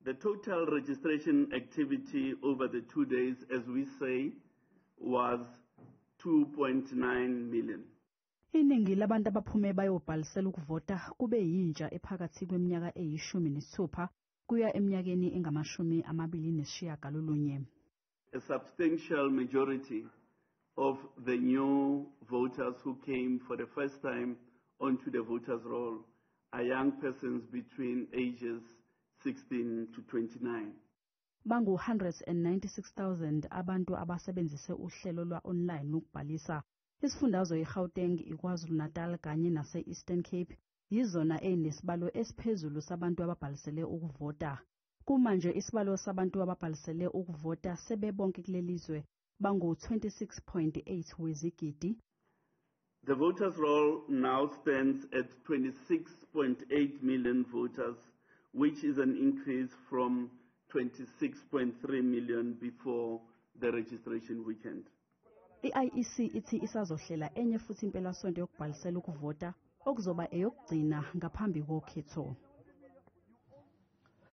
The total registration activity over the 2 days, as we say, was 2.9 million. Iningi labantu abaphume bayobhalisela ukuvota kube yintsha ephakathi kweminyaka eyi-16 kuya eminyakeni engama-29. A substantial majority of the new voters who came for the first time onto the voters' roll are young persons between ages 16 to 29. Bangu-196,000 abantu abasebenzise uhlelo lwa-online ukubhalisa. Isifundazwe iGauteng, iKwaZulu-Natal kanye nase-Eastern Cape yizona ezinesibalo esiphezulu sabantu ababhalisele ukuvota. Kumanje isibalo sabantu ababhalisele ukuvota sebebonke kuleli zwe bangu-26.8 wezigidi. The voters' roll now stands at 26.8 million voters, which is an increase from 26.3 million before the registration weekend. I-IEC ithi isazohlela enye futhi impelasonto yokubhalisela ukuvota okuzoba eyokugcina ngaphambi kokhetho.